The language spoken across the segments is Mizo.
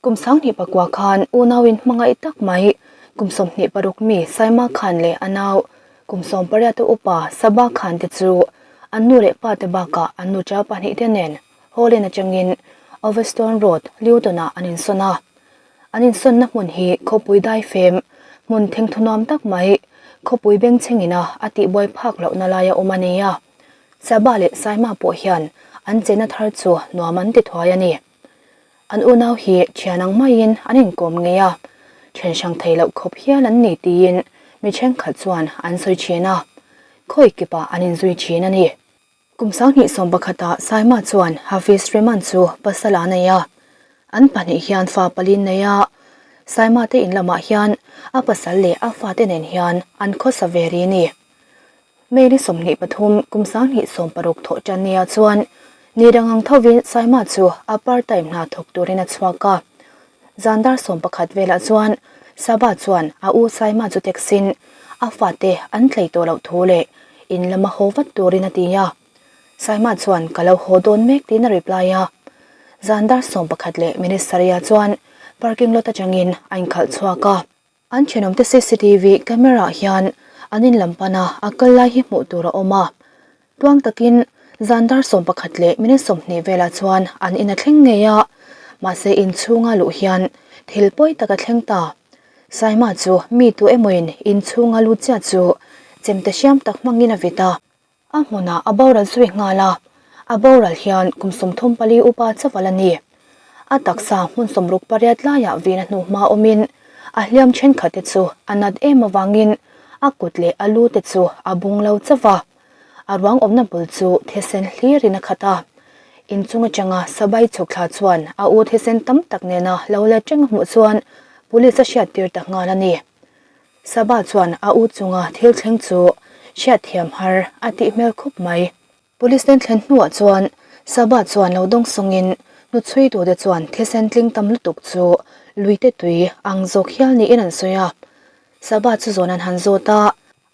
Kum 2009 khan unauin hmangaih tak mai kum 26 mi Saima Khan leh a nau kum 18 upa Saba Khan te chu an nu leh pa te bakah an nu chau pahnihte nen Holland atangin Overstone Road, Luton-ah an insawn a. An insawnna hmun hi khawpui daifem, hmun thengthunuam tak mai, khawpui bengchhengina a tihbuai phak lohna laia awm a ni a. Saba leh Saima pawh hian an chenna thar chu nuam an ti thuai a ni. An unau hi thian ang maiin an inkawm ngei a, then hrang thei loh khawp hial an ni tiin mi thenkhat chuan an sawi thin a, khawi kipah an inzui thin a ni. Kum 2011 ah Saima chuan Hafiz Rehman chu pasal a nei a, an pahnih hian fa palin nei a, Saima te in lamah hian a pasal leh a fate nen hian an khawsa ve ri a ni. May ni 23 kum 2016 thawh tan nia chuan ni dang ang thovin Saima chu a part time hna thawk turin a chhuak a. Zan dar 11 velah chuan Saba chuan a u Saima chu texin a fate an tlei tawh loh thu leh in lama haw vat turin a ti a. Saima chuan ka lo haw dawn mek tiin a reply a. Zan dar 11 leh minute sarih ah chuan parking lot atangin a inkhalh chhuak a. An thenawmte cctv camera ah hian an in lam pana a kal lai hi hmuh tur a awm a. Tuang takin zan dar 11 leh minute 20 velah chuan an in a thleng ngei a, mahse inchhunga luh hian thil pawi tak a thleng ta. Saima chu mi tu emawin inchhunga lut chiah chu chemte hriam tak hmangin a vit a. A hmunah a boral zui nghal a, a boral hian kum 34 upa chawal a ni. A taksa hmun 68 laiah vin a hnuhma awmin a hliam thenkhat te chu a nat em avangin a kut leh a lu te chu a bung lo chauh va. A ruang awmna bul chu thisen hlirin a khat a. Inchung atanga Sabai chhuk thla chuan a u thisen tam tak nena lo let reng a hmuh chuan police a hriattir ta nghal a ni. Saba chuan a u chunga thil thleng chu hriatthiam har a tih hmel khawp mai. Police nen thlen hnuah chuan Saba chuan lo dawng sawngin hnuchhuitute chuan thisen tling tam lutuk chu luite tui ang zawk hial niin an sawi a. Saba chu zawn an han zawt a,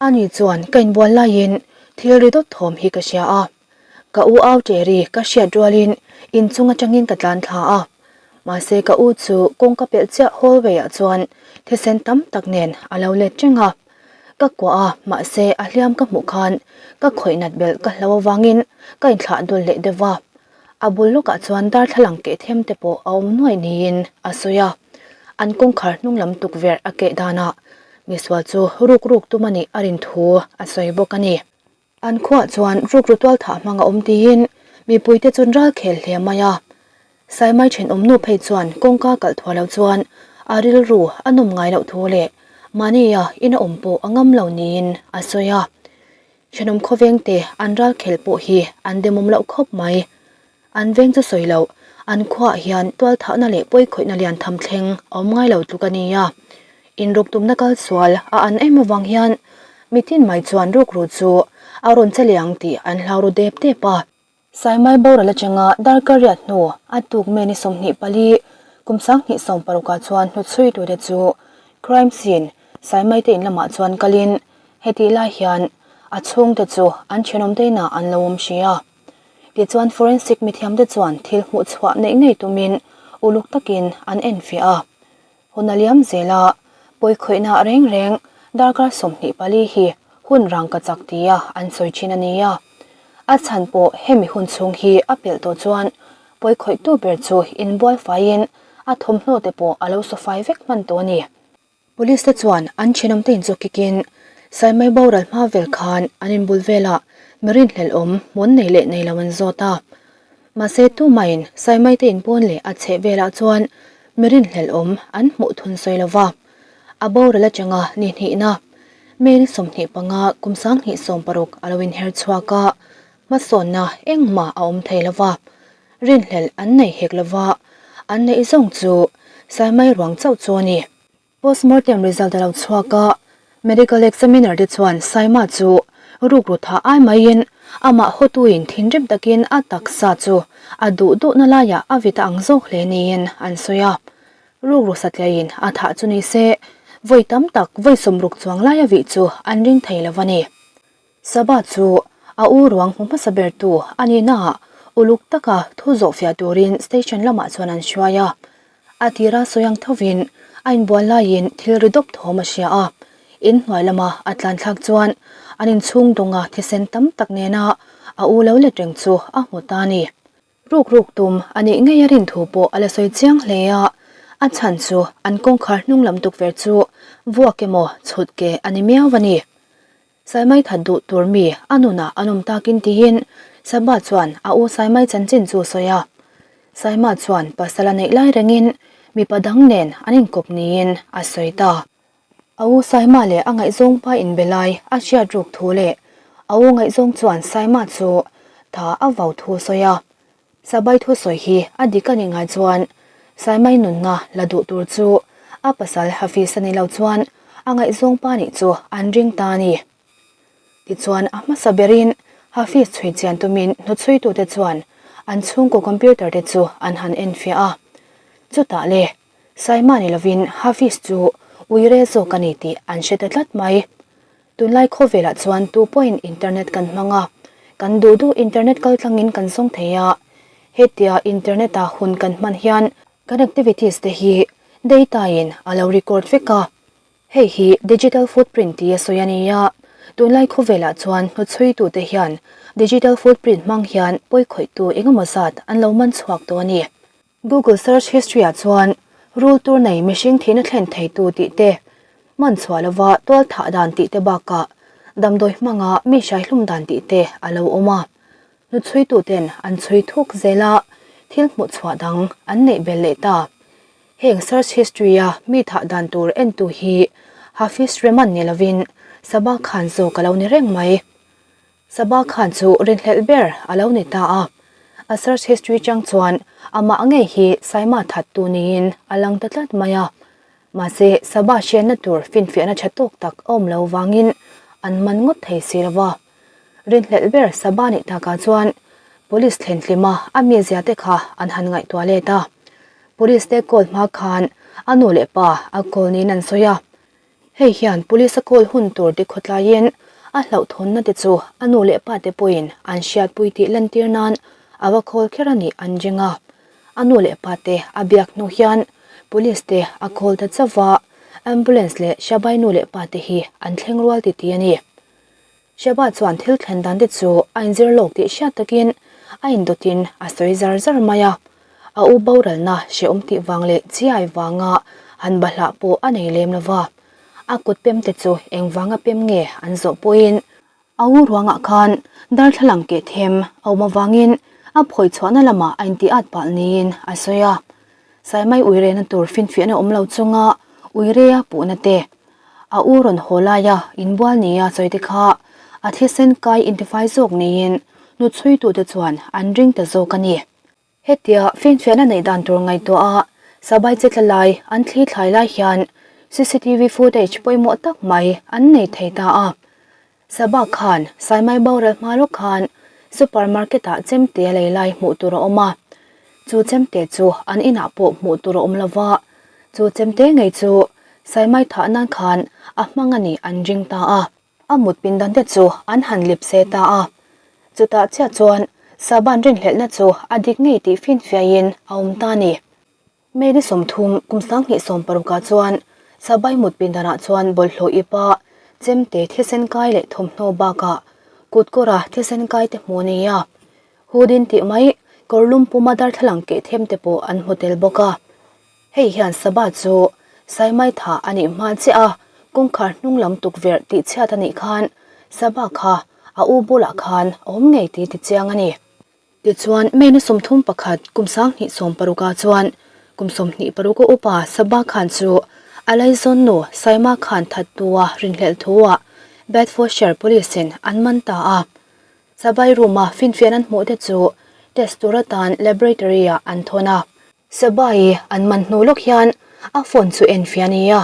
ani chuan ka inbual laiin thil ri dawt thawm hi ka hria a. Ka u au ṭeri ka hriat rualin inchung atangin ka tlan thla a, mahse ka u chu kawngka pelh chiah hallway ah chuan thisen tam tak nen a lo let reng a. Ka kuah a, mahse a hliam ka hmuh khan ka khawih nat belh ka hlo avangin ka inthlah dul leh deuh va. A bul lawkah chuan darthlalang keh them te pawh a awm nuaih niin a sawi a. An kawngkhar hnung lam tukverh a keh danah misual chu ruk ruk tum a nih a rin thu a sawi bawk a ni. An khuah chuan rukru tual thah hmang a awm tiin mipuite chuan ral khel hle mai a. Saimai thenawm nu phei chuan kawngka kalh thuah lo chuan a rilru a nawm ngai loh thu leh mahnia in a awm pawh a ngam lo niin a sawi a. Thenawm khawvengte an ral khel pawh hi an demawm loh khawp mai. An veng chu sawi loh, an khuaah hian tualthahna leh pawikhawihna lian tham thleng a awm ngai lo tluk a ni a. Inruk tumna kal sual a an em avang hian mitin mai chuan rukru chu a rawn che leh ang tih an hlau ru dep dep a. Saimai boral atanga darkar riat hnu a tuk May ni 24, kum 2016 ah chuan hnuchhuitute chu crime scene Saimai te in lamah chuan kalin hetih lai hian a chhungte chu an thenawmte inah an lo awm hri a. Tichuan forensic mithiamte chuan thil hmuh chhuah neih ngei tumin uluk takin an enfiah a. Hun a liam zel a, pawikhawihna reng reng darkar 24 hi hun rang ka chak tia an sawi thin a ni a. A chhan pawh hemi hun chhung hi a pelh tawh chuan pawikhawihtu ber chu inbual faiin a thawmhnaw te pawh a lo sawfai vek hman tawh a ni. Police te chuan an thenawm te inchawk kikin Saimai boral hma vel khan an inbul velah mi rinhlelh awm hmun nei leh nei lo an zawt a. Mahse tumahin Saimai te inpawn leh a chheh velah chuan mi rinhlelh awm an hmuh thun sawi lo va. A boral atanga ni hnihna May ni 25 kum 2016 a lo inher chhuak a, hmasawnna engmah a awm thei lo va. Rinhlelh an nei hek lo va, an neih zawng chu Saimai ruang chauh chu a ni. Postmortem result a lo chhuak a, medical examiner te chuan Saima chu rukru tha ai maiin amah hawtuin thinrim takin a taksa chu a duh duhna laiah a vit a ang zawk hle niin an sawi a. Rukru satliahin a thah chu ni se, vawi tam tak vawi 60 chuang laia vih chu an ring thei lo a ni. Saba chu a u ruang hmu hmasa bertu a nihnaah uluk taka thu zawhfiah turin station lamah chuan an hruai a. A tira sawi ang thovin a inbual laiin thil ri dawp thawm a hria a, in hnuai lama a tlan thlak chuan an inchhung dawnga thisen tam tak nena a u lo let reng chu a hmu ta a ni. Ruk ruk tum a nih ngei a rin thu pawh a la sawi chiang hle a, a chhan chu an kawngkhar hnung lam tukverh chu vuak emaw chhut ke a ni miau a ni. Saimai that duh tur mi a nunah an awm takin tiin Saba chuan a u Saimai chanchin chu a sawi a. Saima chuan pasal a neih lai rengin mipa dang nen an inkawp niin a sawi ta. A u Saima leh a ngaihzawng pa inbe lai a hriat ruk thu leh a u ngaihzawng chuan Saima chu tha a vau thu a sawi a. Sabai thusawi hi a dik a nih ngai chuan Saimai nunna la duh tur chu a pasal Hafiz a ni lo chuan a ngaihzawng pa nih chu an ring ta a ni. Tichuan a hmasa berin Hafiz chhui chian tumin hnuchhuitute chuan an chhungkaw computer te chu an han enfiah a. Chutah le Saima ni lovin Hafiz chu uire zawk a ni tih an hre ta tlat mai. Tunlai khawvelah chuan tu pawhin internet kan hmang a, kan duh duh internet kal tlangin kan zawng thei a. Hetia internet a hun kan hman hian kan activities te hi data in a lo record vek a. Hei hi digital footprint tia sawi a ni a, tunlai khawvelah chuan hnuchhuitute hian digital footprint hmang hian pawikhawihtu engemaw zat an lo man chhuak tawh a ni. Google search history ah chuan rul tur nei mihring thihna thlen theitu tih te, man chhuah lova tual thah dan tih te bakah damdawi hmanga mi hraihlum dan tih te a lo awm a. Hnuchhuituten an chhui thuk zel a, thil hmuh chhuah dang an neih belh leh ta. Heng search history a mi thah dan tur entu hi Hafiz Rehman ni lovin Sabah Khan zawk a lo ni reng mai. Sabah khan chu rinhlelh ber a lo ni ta a, a search history chang chuan amah ngei hi Saima thattu niin a lang ta tlat mai a. Mahse, Sabah hriatna tur finfiahna tha tawk tak a awm lo vangin an man ngawt thei si lo va. Rinhlelh ber Sabah nih takah chuan Police thlen hlima a mizia te kha an han ngaihtuah let a. Police te call hma khan a nu leh pa a call niin an sawi a. Hei hian police a call hun tur ti khawtlaiin a hlauhthawnna te chu a nu leh pa te pawhin an hriatpui tih lantir nan a va call kher a nih an ring a. A nu leh pa te a biak hnu hian police te a call ta chauh va, ambulance leh Shabai nu leh pa te hi an thleng rual ti ti a ni. Sheba chuan thil thlen dan te chu a inzir lawk tih hriat takin a indawtin a sawi zar zar mai a, a u boralna hrehawm tih vang leh chiai vanga han bahlah pawh a nei lem lo va, a kut pem te chu engvanga pem nge an zawh pawhin a u ruangah khan darthlalang keh them a awm avangin a phawi chhuahna lamah a inti at palh niin a sawi a. Saimai uirena tur finfiahna awm lo chunga uirea puhna te, a u rawn haw laia inbual nia sawi te kha a thisen kai intifai zawk niin hnuchhuitute chuan an ring ta zawk a ni. Hetia finfiahna neih dan tur ngaihtuah a Sabai che tla lai an thli thlai lai hian cctv footage pawimawh tak mai an nei thei ta a. Sabah khan Saimai boral hma lawk khan supermarket ah chemte a lei lai hmuh tur a awm a, chu chemte chu an inah pawh hmuh tur a awm lo va, chu chemte ngei chu Saimai thah nan khan a hmang a nih an ring ta a. A mut pindan te chu an han lip se ta a, chutah chiah chuan Saban rinhlelhna chu a dik ngei tih finfiahin a awm ta a ni. May ni 30 kum 2016 ah chuan Sabai mut pindanah chuan bawlhhlawh ipa chemte thisen kai leh thawmhnaw bakah kutkawra thisen kai te hmuh a ni a. Hudin tih mai kawrlum puma darthlalang keh them te pawh an hmu tel bawk a. Hei hian Sabah chu Saimai tha a nih hma chiah a, kawngkhar hnung lam tukverh tih chhiat a nih khan Sabah kha a u bulah khan a awm ngei tih tichiang a ni. Tichuan, May ni 31 kum 2016 ah chuan kum 26 a upa Sabah Khan chu a laizawn nu Saima Khan thattua rinhlelh thuah Bedfordshire Police in an man ta a. Sabai room-a finfian an hmuh te chu test tur atan laboratory ah an thawn a. Sabai an man hnu lawk hian a phone chu enfiah a ni a,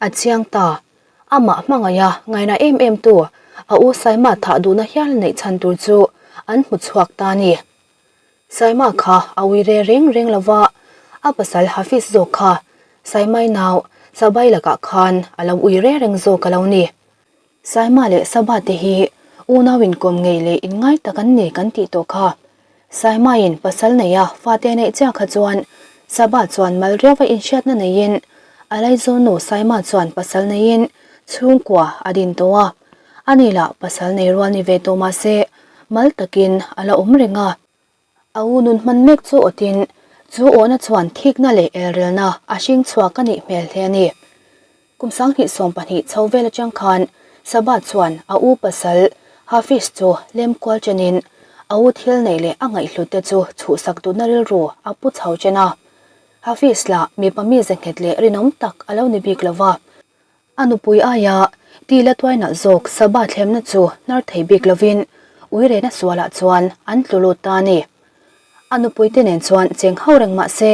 a chiang ta. Amah hmangaiha ngaina em em tu a u Saima thah duhna hial neih chhan tur chu an hmu chhuak ta a ni. Saima kha a ui re reng reng lo va, a pasal Hafiz zawk kha Saimai nau Sabai lakah khan a lo ui re reng zawk a lo ni. Saima leh Saba te hi unau inkawm ngei leh inngai tak an ni kan tih tawh kha. Saimain pasal neia fate neih chiah kha chuan Sabah chuan mal riauva inhriatna neiin a laizawnu Saima chuan pasal neiin chhungkua a din tawh a. Ani lah pasal nei rual ni ve tawh mah se mal takin a la awm reng a. A u nun hman mek chu awtin chu awhna chuan thikna leh elrelna a hring chhuak a nih hmel hle a ni. Kum 2012 chho vel atang khan Sabah chuan a u pasal Hafiz chu lem kual chenin a u thil neih leh a ngaihhlut te chu chhuhsak duhna rilru a pu chho chen a. Hafiz lah mipa mi ze nghet leh rinawm tak a lo ni bik lova. A nupui aia ti la tuai nalh zawk Sabah thlemna chu hnar thei bik lovin uirena sualah chuan an tlu lut ta a ni. A nupui te nen chuan cheng ho reng mah se,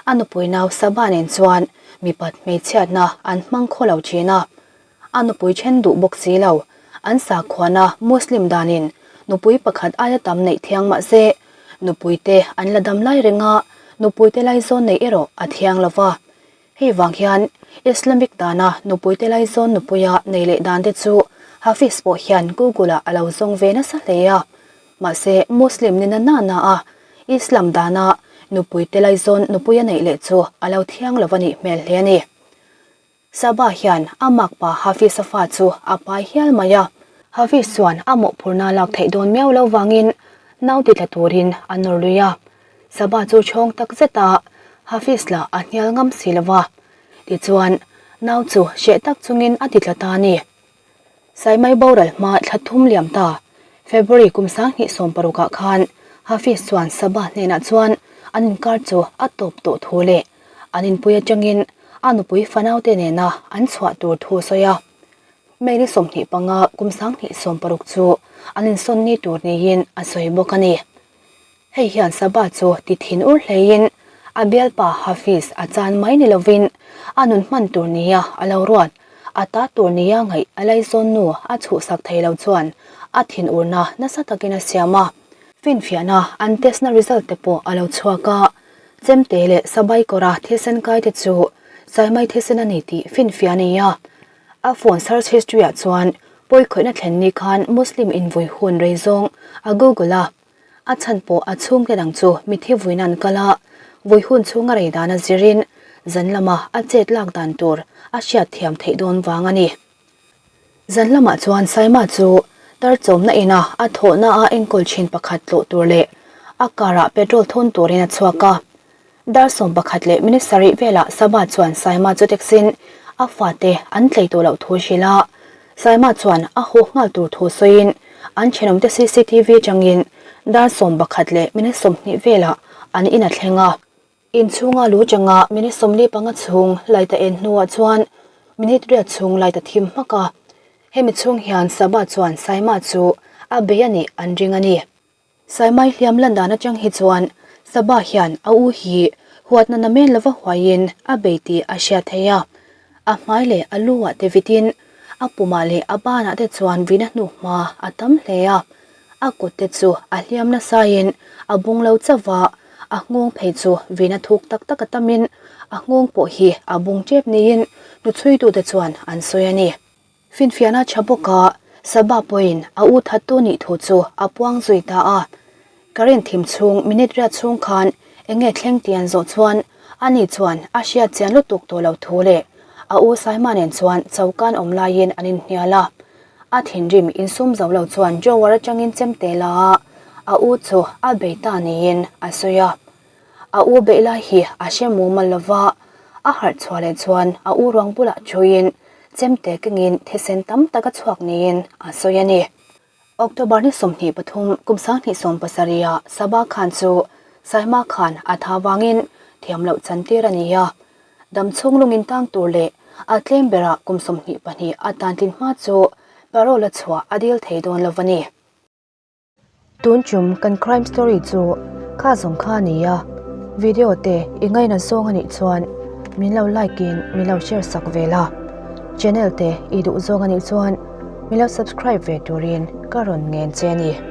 a nupui nau Sabah nen chuan mipat hmeichhiatna an hmang khaw lo thin a. A nupui then duh bawk si lo, an sakhuana Muslim danin nupui pakhat aia tam neih thiang mah se, nupui te an la dam lai reng a, nupui te laizawn neih erawh a thiang lo va. Hei vang hian Islamic dana nupuite laizawn nupuia nei leh dan te chu Hafiz pawh hian Google-ah a lo zawng ve nasa hle a. Mahse, Muslim ni na na na a Islam dana nupuite laizawn nupuia neih leh chu a lo thiang lo a nih hmel hle a ni. Sabah hian a makpa Hafiz-a fa chu a pai hial mai a. Hafiz chuan a mawhphurhna lak theih dawn miau lo vangin nau ti tla turin a nawr lui a. Sabah chu chhawng tak zet a, Hafiz lah a hnial ngam si lo va. Tichuan, nau chu hreh tak chungin a ti tla ta a ni. Saimai boral hma thla thum liam ta, February kum 2016 ah khan Hafiz chuan Sabah hnenah chuan an inkar chu a tawp tawh thu leh an inpui atangin a nupui fanaute nena an chhuah tur thu a sawi a. May ni 25 kum 2016 chu an insawn ni tur niin a sawi bawk a ni. Hei hian Sabah chu ti thin ur hleiin a bialpa Hafiz a chan mai ni lovin a nun hman tur nia a lo ruat, a ta tur nia ngaih a laizawn nu a chhuhsak thei lo chuan a thin urna nasa takin a siam a. Finfiahna an test na result te pawh a lo chhuak a, chemte leh Sabai kawra thisen kai te chu Saimai thisen a ni tih finfiah a ni a. A phone search history ah chuan pawikhawihna thlen ni khan Muslim invui hun rei zawng a google a. A chhan pawh a chhungte dang chu mithi vuina an kal a, vui hun chhunga rei dan a zirin zan lama a chet lak dan tur a hriat thiam theih dawn vang a ni. Zan lamah chuan Saima chu tar chawmna ina a thawhna a enkawl thin pakhat tlawh tur leh a car ah petrol thawn turin a chhuak a. Dar 11 leh minute sarih velah Sabah chuan Saima chu taxi-in a fate an tlei tawh loh thu hrilh a. Saima chuan a haw nghal tur thu sawiin an thenawmte cctv atangin dar 11 leh minute 20 velah an in a thleng a. Inchhunga lu changa minute 45 chhung light a en hnuah chuan minute riat chhung light a thim hmak a. Hemi chhung hian Sabah chuan Saima chu a bei a nih an ring a ni. Saimai hliam lan dan atang hi chuan Sabah hian a u hi huatna namen lova huaiin a bei tih a hriat theih a. A hmai leh a lu ah te vitin a pumah leh a banah te chuan vina hnuhma a tam hle a. A kut te chu a hliam nasain a bung lo chauh va, a nghawng phei chu vina thuk tak tak a tamin a nghawng pawh hi a bung tep niin hnuchhuitute chuan an sawi a ni. Finfiahna tha bawka Sabah pawhin a u thattu nih thu chu a puang zui ta a. Current thim chhung minute riat chhung khan enge thleng tih an zawh chuan ani chuan a hriat chian lutuk tawh lo thu leh a u Saima nen chuan chokan awm laiin an inhnial a. A thinrim insum zo lo chuan drawer atangin chemte la a, a u chu a bei ta niin a sawi a. A u beih lai hi a hre mumal lo va, a harh chhuah leh chuan a u ruang bulah thuiin chemte kengin thisen tam tak a chhuak niin a sawi a ni. October ni 23 kum 2017 ah Sabah Khan chu Saima Khan a tha vangin thiam loh chantir a ni a. Dam chhung lungin tang tur leh a tlem berah kum 22 a tan tlin hma chu parole a chhuah a dil thei dawn lo a ni. Tun chum kan crime story chu kha zawng kha a ni a, video te i ngaina zawng a nih chuan min lo like in min lo share sak ve la, channel te i duh zawng a nih chuan min lo subscribe ve turin ka rawn ngen che a ni.